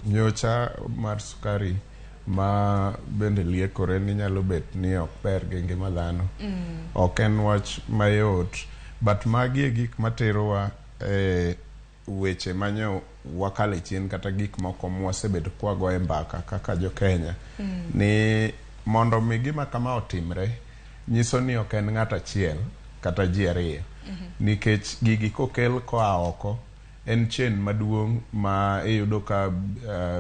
Dongruok nyocha mar sukari ma bende liekore ni nyalo bet ni ok ber gi ngima dhano. Ok en wach mayot, but magi e gik materowa e weche manyo wakale chien kata gik moko mwasebedo kwagoye mbaka kaka jo Kenya ni mondo mi gima kama otimre nyiso ni ok en ng'at achiel kata ji ariyo nikech gigi kokel koa oko en chain maduong' ma iyudo ka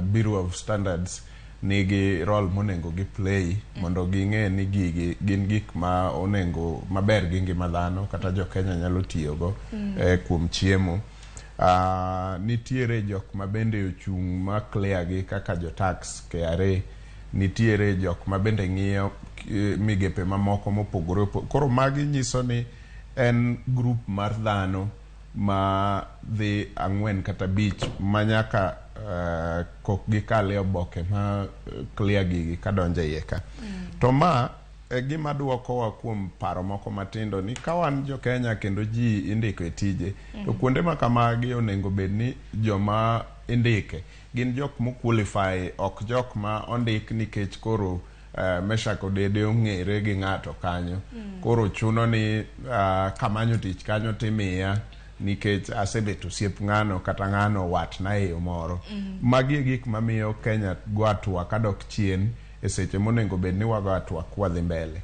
Bureau of Standards nigi role monego gi play mondo ging'e ni gigi gin gik ma onego maber gi ngima dhano kata jo Kenya nyalo tiyogo kuom chiemo. Nitiere jok ma bende ochung' ma clear gi kaka jo tax KRA, nitiere jok ma bende ng'iyo migepe mamoko mopogore opogore. Koro magi nyiso ni en group mar dhano ma dhi ang'wen kata abich ma nyaka kok gikal e oboke ma clear gigi kadonjo e iye ka. To ma e gima duokowa kuom paro moko matindo ni ka wan jo Kenya kendo ji indiko e tije to kuonde ma kamagi onego bed ni joma indike gin jok mo qualify, ok jok ma ondik nikech koro Meshak Odede ong'ere gi ng'ato kanyo. Koro chuno ni kamanyo tich kanyo timiya nikech asebet osiep ng'ano kata ng'ano watna e yo moro. Magi e gik mamiyo Kenya go hatua kadok chien e seche monego bed ni wago hatua kwadhi mbele.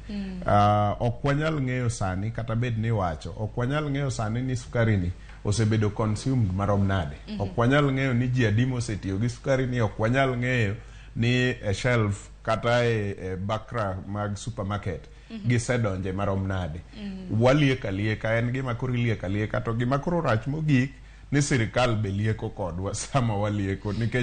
Ok wanyal ng'eyo sani kata bed ni iwacho, ok wanyal ng'eyo sani ni sukari ni osebedo consumed marom nade. Ok wanyal ng'eyo ni ji adi mosetiyo gi sukari ni, ok wanyal ng'eyo ni e shelf kata e bakra mag supermarket gisedonje marom nade. Walieko alieka, en gima koro ilieko alieka, to gima koro rach mogik ni sirikal be lieko kodwa sama walieko nikech